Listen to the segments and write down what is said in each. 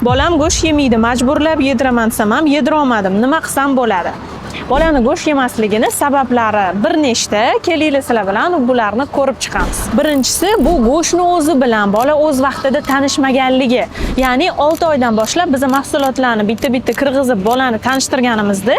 Bolam go'sht yemaydi, majburlab yediraman desam ham yedirolmadim. Nima qilsam bo'ladi? Bolani go'sht yemasligini sabablari bir nechta. Kelinglar, sizlar bilan bularni ko'rib chiqamiz. Birinchisi, bu go'shtni o'zi bilan bola o'z vaqtida tanishmaganligi. Ya'ni 6 oydan boshlab biz mahsulotlarni bitta-bitta kirgizib bolani tanishtirganimizda,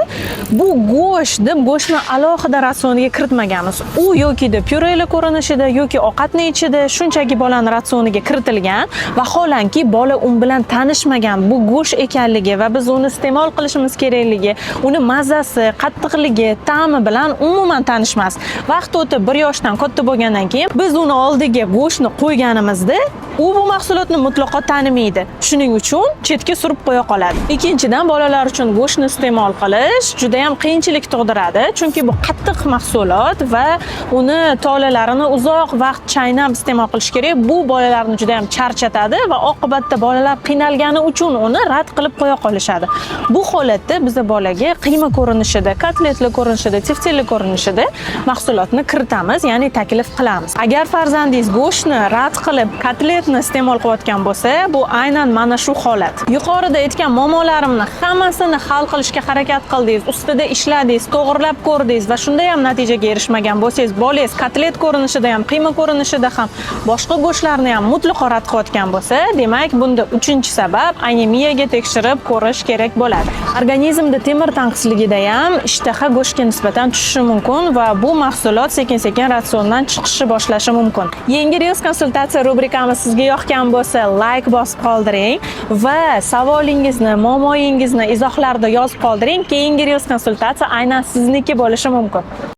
bu go'sht deb go'shtni alohida ratsioniga kiritmaganmiz. U yokida pyureli ko'rinishida yoki ovqatni ichida shunchaki bolani ratsioniga kiritilgan. Vaholanki, bola u bilan tanishmagan, bu go'sht ekanligi va biz uni iste'mol qilishimiz kerakligi, uni mazasi, qattiqligi, ta'mi bilan umuman tanishmas. Vaqt o'tib 1 yoshdan katta bo'lgandan keyin biz uni oldiga go'shtni qo'yganimizda, u bu mahsulotni mutlaqo tanimaydi. Shuning uchun chetga surib qo'ya qoladi. Ikkinchidan, bolalar uchun go'shtni iste'mol qilish juda ham qiyinchilik tug'diradi, chunki bu qattiq mahsulot va uni tolalarini uzoq vaqt chaynab iste'mol qilish kerak. Bu bolalarni juda ham charchatadi va oqibatda bolalar qiynalgani uchun uni rad qilib qo'ya qolishadi. Bu holatda biz bolaga qiyma ko'rinishida, kotletli ko'rinishida, tefteli ko'rinishida mahsulotni kiritamiz, ya'ni taklif qilamiz. Agar farzandingiz go'shtni rad qilib, kotletni iste'mol qilayotgan bo'lsa, bu aynan mana shu holat. Yuqorida aytgan muammolarimni hammasini hal qilishga harakat qildingiz, ustida ishladingiz, to'g'irlab ko'rdingiz va shunda ham natijaga erishmagan bo'lsangiz, bolangiz kotlet ko'rinishida ham, qiyma ko'rinishida ham, boshqa go'shtlarni ham mutlaqo rad qilayotgan bo'lsa, demak, bunda uchinchi sabab anemiyaga tekshirib ko'rish kerak bo'ladi. Organizmda temir tanqisligida ham ishtaha go'shtga nisbatan tushishi mumkin va bu mahsulot sekin-sekin ratsiondan chiqishni boshlashi mumkin. Yangi Reels konsultatsiya rubrikamiz sizga yoqgan bo'lsa, layk bosib qoldiring va savolingizni, muammoyingizni izohlarda yozib qoldiring. Keyingi Reels konsultatsiya aynan sizniki bo'lishi mumkin.